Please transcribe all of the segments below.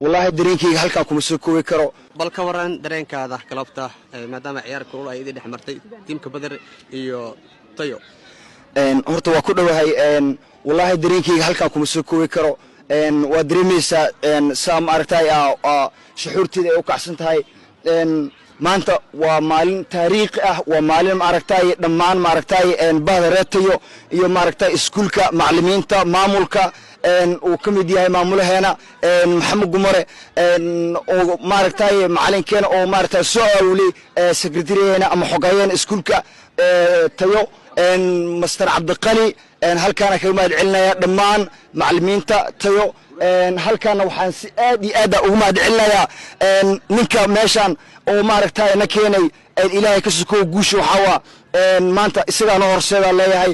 Wallaahi dareenkayga halkaa kuma soo koobi karo. Bal ka waran dareenkaada galabta, maadaama ciyaar kulul ay idin dhex martay tiimka Beder iyo Tayo? Horta waa ku dhowahay. Wallaahi dareenkayga halkaa kuma soo koobi karo. Waa dareemaysaa saa maaragtay shuxuurteeda ay u kacsan tahay. Maanta waa maalin taariikhi ah, waa maalin maaragtay dhammaan maaragtay bahda reer Tayo iyo maaragtay iskuulka, macallimiinta, maamulka uu ka mid yahay maamulaheena Maxamed Gumare oo maaragtay macalinkeena oo maaragtay soo aawulay sekretariyaheena ama xogayeena iskuulka Tayo, Master Cabdiqani. Halkaana kaga mahad celinaya dhammaan macallimiinta Tayo. Halkaana waxaan si aad iyo aad ugu mahad celinayaa ninka meeshan oo maaragtay na keenay, Ilaahay ka sokow guusha. Waxaa waa maanta isagaa noo horseedaa leeyahay.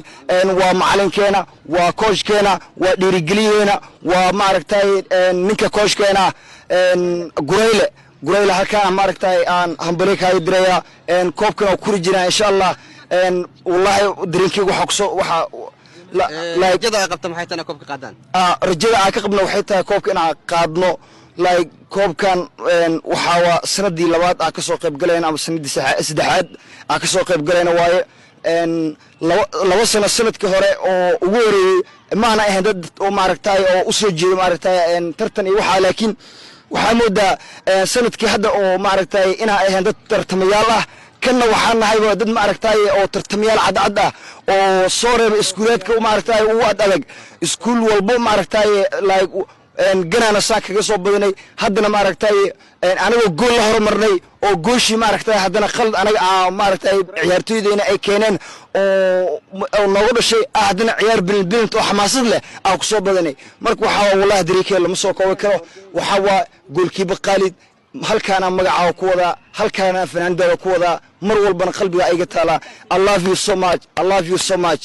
Waa macalinkeena, waa coachkeena, waa dhiirigeliyeena, waa maaragtay ninka coachkeena Gurayle. Gurayle halkaana maaragtay aan hambali kaaga dirayaa. Koobkan oo kuri jiraan insha Allah. Wallahi dareenkeyga waxaa kusoo waxaa Rajada ay qabta maxay tahay koobka qaadaan? Rajada aan ka qabno waxay tahay koobka inaan qaadno. Like koobkan waxaa waa sanadii labaad aan kasoo qayb galayna ama sanadii saddexaad aan kasoo qayb galayna waaye. 2 sano sanadkii hore oo ugu horeeyey maana ahayn dad oo maaragtay oo usoo jeedo maaragtay tartan iyo waxaa, laakiin waxaa moodaa sanadkii hadda oo maaragtay inaan ahayn dad tartamayaal ah. Kanna waxaan nahayba dad maaragtay oo tartamayaal cadcad ah oo soo reeba iskuuleedka maaragtay ugu ad adag iskuul walbo maaragtay like ganaana saan kaga soo badinay. Haddana maaragtay anagoo gool la horumarnay oo gooshii maaragtay haddana qalad anaga maaragtay ciyaartoydeyna ay keeneen oo nooga dhashay, haddana ciyaar bilin bilint oo xamaasad leh aan ku soo badanay. Marka waxaa wallahi dareenkee lama soo koobi karo. Waxaa waa goalkeeper Khaalid, halkaana magacaaga ku wadaa, halkaana fanaanadaada ku wadaa, mar walbana qalbiga ayga taalaa. I love you so much, I love you so much.